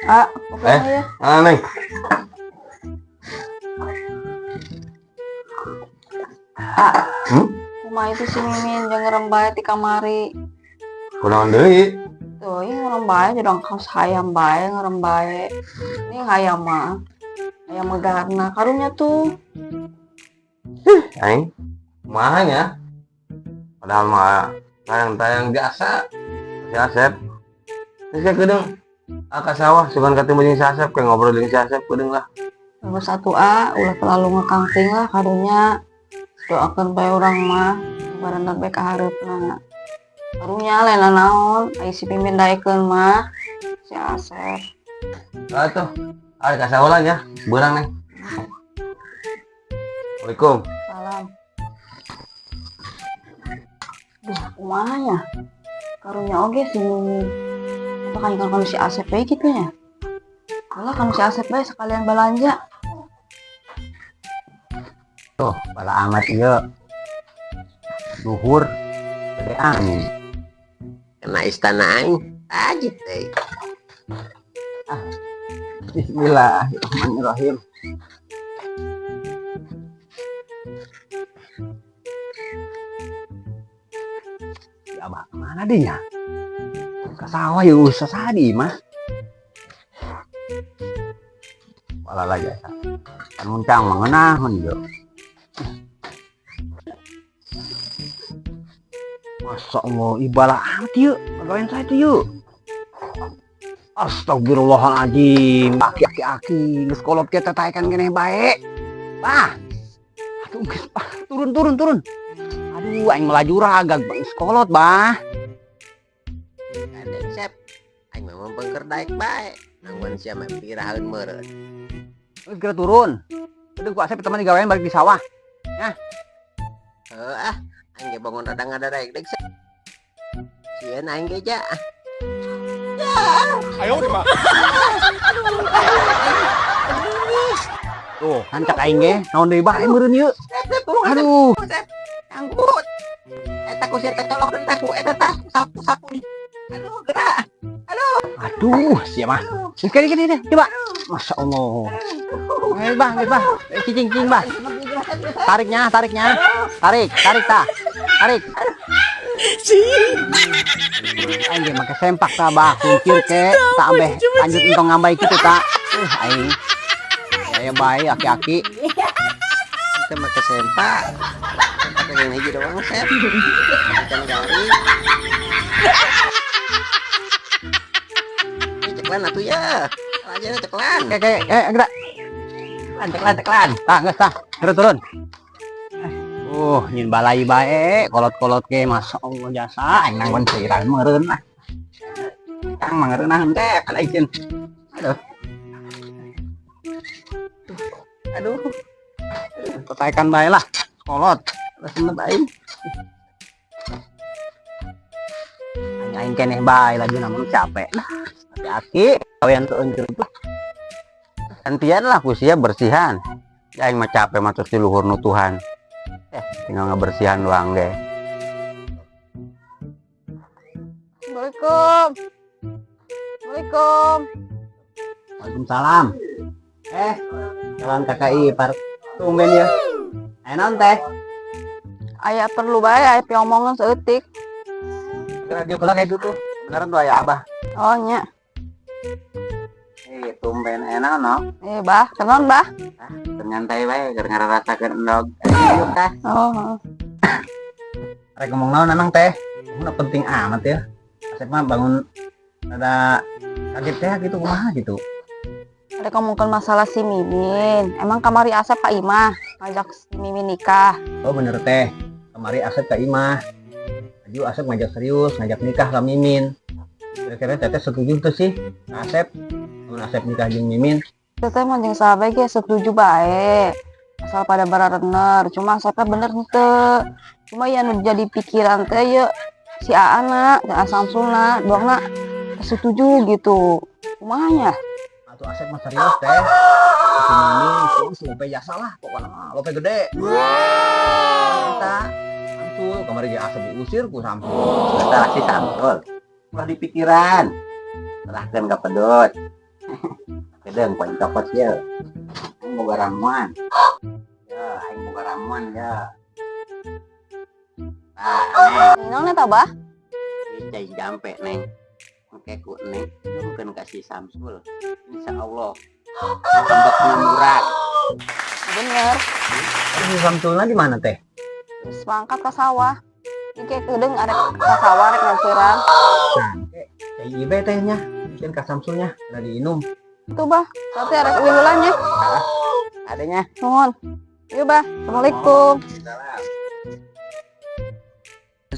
Ah, pokoknya ya. Ah, Neng. Ah, Hmm? kumaha itu si Mimin jeung ngerem bae ti kamari. Kunaon deui? Tuh, ini ngerem bae jadang kaos hayam bae ngerem bae. Ini hayam mah. Hayam megarna karunya tuh. Aing. Kumaha nya? Padahal mah tayang-tayang biasa. Si Asep. Terus kayak kedeung. Ah, ka sawah sugan ketemu jeung si Asep, kayak ngobrol jeung si Asep kedeung lah. Nomor satu A, ulah terlalu ngekangting lah karunya. Doakan bae urang mah, barenang bae ka hareupna. Karunya lain naon, ai si Mimin daekeun mah si Asep. Ah tuh. Ah, ka sawah lah nya. Beurang, Neng. Assalamualaikum. Salam. Duh, kumaha nya? Karunya oge si Mimin. Apa kan kalau si Asep bae kitu nya? Alah, kalau si Asep bae sekalian belanja. Tuh, bala amat ieu. Luhur gede angin. Kena istana aing tajid teh. Ah, bismillahirrahmanirrahim. Ya abah kemana dia? Ke sawah ya usah sadi mah. Walah lah jasa. Kan muncang mengenah menjo. Masya Allah, ibalah amat yuk. Pegawaian saya itu yuk. Astagfirullahaladzim. Aki-aki-aki. Geus kolot kita taekan keneh bae. Bah. Aduh, geus, bah. Turun, turun, turun. Aduh, aing melaju ragag, bang. Geus kolot, bah. Adek sep. Aing mah mempengker daek bae. Nangguan sia mah pirahaeun meureun. Geus geura turun. Aduh, ku Asep teman digawean balik di sawah. Ya. Heuh ah, aing ge bangun rada ngadaek dek sep. Sieun aing ge ja. Ayo, Pak. Tuh, hancak aing ge, naon deui bae meureun ieu. Aduh. Angkut. Eta ku sia teh tolong teh ku eta tah sapu-sapu. Aduh, gerak. Aduh. Aduh, sia mah. Sekali kali deh, coba. Masya Allah. Ayo, Bang, ayo, Bang. Cicing, cicing, Bang. Tariknya, tariknya. Tarik, tarik ta. Tarik. Aing ge make sempak ta, Bah. Kuncir ke, tak ambeh lanjut entong ngambay kitu ta. Aing. Ya, ya bae aki-aki. Kita make sempak. Sempak yang hiji doang, Sep. Ikan garing. Ini ceklan atuh ya. Aja ceklan. Oke, oke, gerak. Ceklan, ceklan, ceklan. Tah, geus tah. Turun, turun. Nyin balai bae, kolot-kolot ge Masya Allah jasa aing nanggon cairan meureun lah. Kang mangeureunaheun teh kan aing. Aduh. Aduh. Petaikan bae lah, kolot. Rasana aing. Aing aing keneh bae lagi namun capek lah. Aki-aki gawean teu enceup lah. Gantian lah ku sia bersihan. Ya aing mah capek mah terus di luhur nutuhan. Tinggal ngebersihan doang ge. Assalamualaikum. Assalamualaikum. Waalaikumsalam. Jalan kakak ipar. Tumben ya. Ayo naon teh? Aya perlu bae, aya piomongan seutik. Radio kula kayak gitu. Beneran tuh aya abah. Oh nya. Tumben enak no. Bah, kenaon bah? Ah, nyantai bae keur ngararasakeun endog. Yuk teh. Oh. Rek ngomong naon emang teh? Mun penting amat ya. Asep mah bangun rada kaget teh gitu kumaha gitu. Ada ngomongkan masalah si Mimin. Emang kamari Asep ka Imah ngajak si Mimin nikah. Oh bener teh. Kamari Asep ka Imah. Aju Asep ngajak serius, ngajak nikah ka Mimin. Kira-kira teteh setuju tuh sih Asep? Mun Asep nikah jeung Mimin. Teteh mah jeung sahabat ge setuju bae. Asal pada bararener, cuma Asepnya bener henteu. Cuma ya nu jadi pikiran teh ye si Aana, si Samsuna, doangna setuju gitu. Kumaha nya? Atuh Asep mah serius teh. Si Mimin terus lope jasa lah pokoknya mah lope gede. Wow. Kita Samsul kamari ge Asep diusir ku Samsul. Salah si Samsul. Ulah dipikiran. Serahkeun ka pedut. Kedeung poin copot ye. Aing boga ramuan. Ya, aing boga ramuan ya. Nah, Neng, Naon eta, Bah? ieu cai jampe, Neng. Engke ku Neng nyuhunkeun ka si Samsul. Insya Allah ambekna murag. Bener. Si Samsulna di mana teh? Terus mangkat ke sawah. Iki kedeung arek ka sawah rek ngangsiran. Nah, cai ibe teh nya. Mungkin ka Samsulnya udah diinum. Itu, Bah. Berarti arek uih heula nya. Adanya. Nuhun. Yuk, Bah. Assalamualaikum.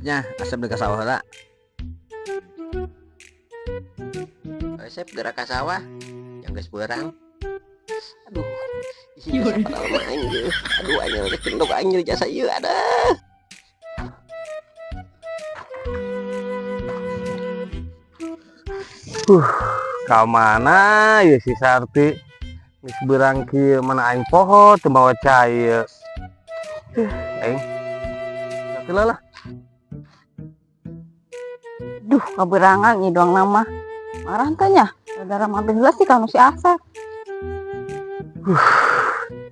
Nya Asep deuk ka sawah heula. Asep gerak ka sawah. Yang geus beurang. Aduh. Isi jasa padahal mah aing ieu. Aduh, aing geus cendok aing jasa ieu ada. Ka mana ya si Sarti? Geus beurang kieu mana aing poho teu mawa cai ieu. Aing. Sarti lah. Duh, kaberangan ieu doang nama. Marah teh nya. Saudara mampir heula sih kanu si Asep.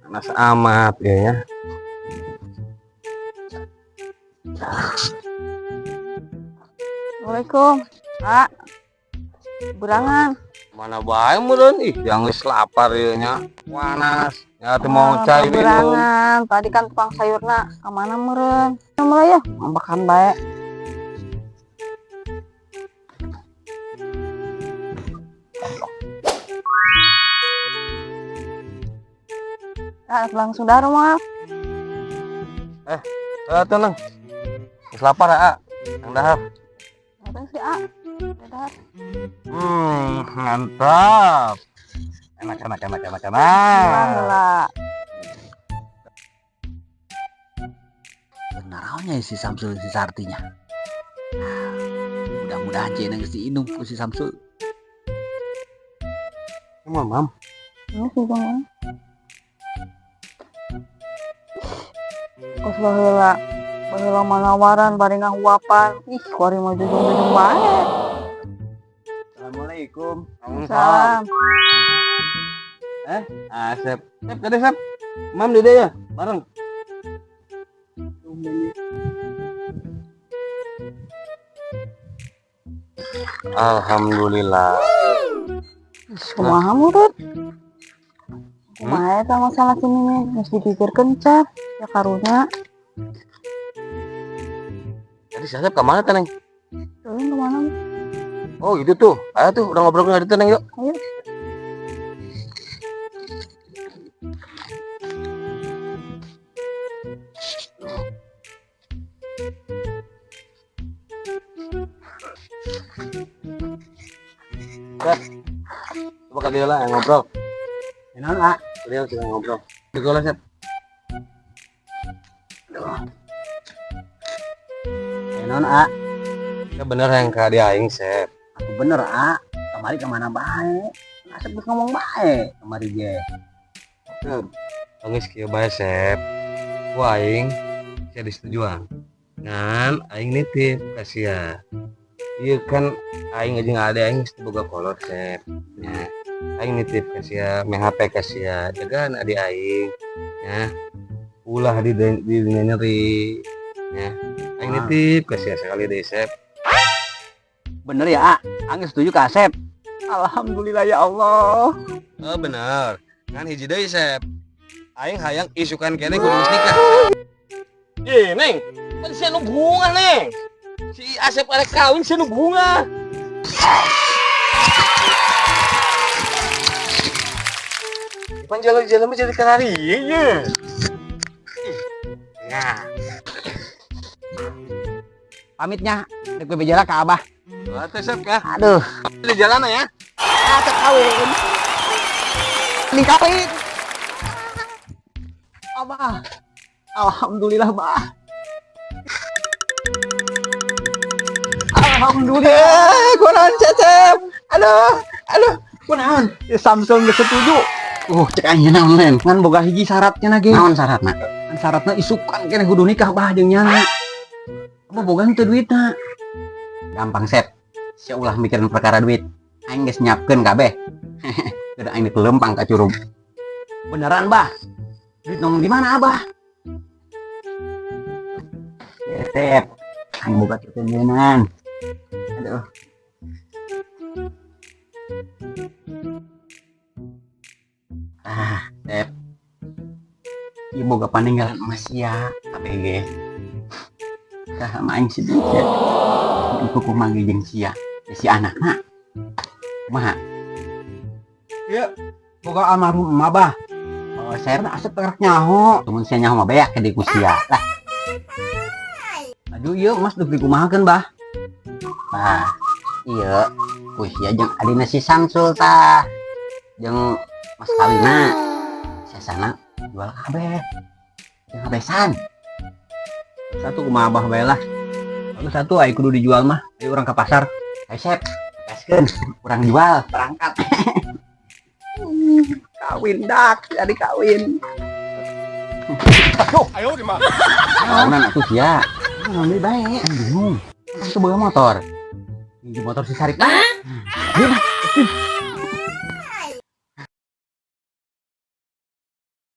Panas amat ya ya. Assalamualaikum. Pak. Berangan. Mana bae meureun ih yang geus lapar ieu nya. Panas. Ya teu mau Ah, cai minum. kaberangan. Tadi kan tukang sayurna ka mana meureun? Mulai ya, makan bae. Ah, langsung dah mah. Eh, tenang. Geus lapar ah. Yang dahar. Datang si A. Dadah. Mantap. Enak, enak, enak, enak, enak. Lah. Benar si Samsul si Sartinya. Mudah-mudahan cina geus diinum ku si Samsul. Mam, mam. Ini sih Bang. Kos baheula. Baheula manawaran bari ngahuapan. Ih, kuari mah jujung-jujung bae. Assalamualaikum. Salam. Asep. Sep, kade Sep. Mam di ya, bareng. Alhamdulillah. Kumaha murid? Kumaha eta masalah sini nih, geus dipikirkeun cap. Ya karunya. Tadi si Asep ke mana teh, Neng? Turun kemana? Oh, itu tuh. Ayo tuh, udah ngobrol dengan itu, Neng, yuk. Ayo. Sep. Coba ke dia lah yang ngobrol. Naon, ah? Dia sudah ngobrol. Di lah, Sep. Naon, ah? Ya bener yang ka dia aing, Sep. Aku bener, ah. Kamari kemana bae? Asep geus ngomong bae kamari ge. Geus kieu bae, Sep. Ku aing sia disetujuan. Ngan aing nitip ka sia. Ieu kan aing jeung ade aing geus boga kolot, Sep. Nya. Aing nitip ka sia, meh HP ka sia, jagaan ade aing. Ya. Ulah di dunia nyeri. Ya. Aing nitip ka sia sekali deui, Sep. Bener ya, ah? Aing setuju ka Asep. Alhamdulillah ya Allah. Oh, bener. Ngan hiji deui, Sep. Aing hayang isukan kene kudu geus nikah. Ih, Neng. Kan sia nu bunga, Neng. Si Asep arek kawin sia nu bunga. Pan jalan-jalan mah jadi kanari ye. Nah, Pamitnya, rek bejala ka Abah. wah teh Sep ya. Aduh. Di jalan ya. Asep kawin. Ini kawin. Abah. Alhamdulillah, Bah. Alhamdulillah. Kunaon Cecep? Aduh, aduh, kunaon? Ya, Samsul geus setuju. Cek aing naon lain? Ngan boga hiji syaratnya lagi. Naon syaratna? Ngan syaratna isukan keneh kudu nikah bah jeung nyana. Apa boga henteu duitna? Gampang, Sep. Sia ulah mikirin perkara duit. Aing geus nyiapkeun kabeh. Udah aing lempang ka curug. Beneran, Bah? Duit nong di mana, Abah? Sep. Aing boga ketenjenan. Aduh. Ah, Sep. Ieu boga paninggalan emas sia, ABG. Tah sama aing si duit. Iku kumaha jeung sia. Ya, si anakna. Kumaha? Iya, boga almarhum emak, Bah. Oh, Sep, Asep gerak nyaho. Mun sia nyaho mah beak ke ku sia. Lah, Aduh, ieu emas duh dikumahakeun, Bah? Nah, iya, ku sia jeung adina si Samsul tah. Jeung mas kawina. Sesana jual kabeh. Jeung habesan. Satu kumaha Abah bae lah. Lalu satu aing kudu dijual mah. Ayo urang ke pasar. Ayo Sep, gaskeun, urang jual. Berangkat. Kawin dak, jadi kawin. Naonan atuh sia. Ngambil bae, aing bingung. Kan teu boga motor. Di motor si Sarip. Ayo.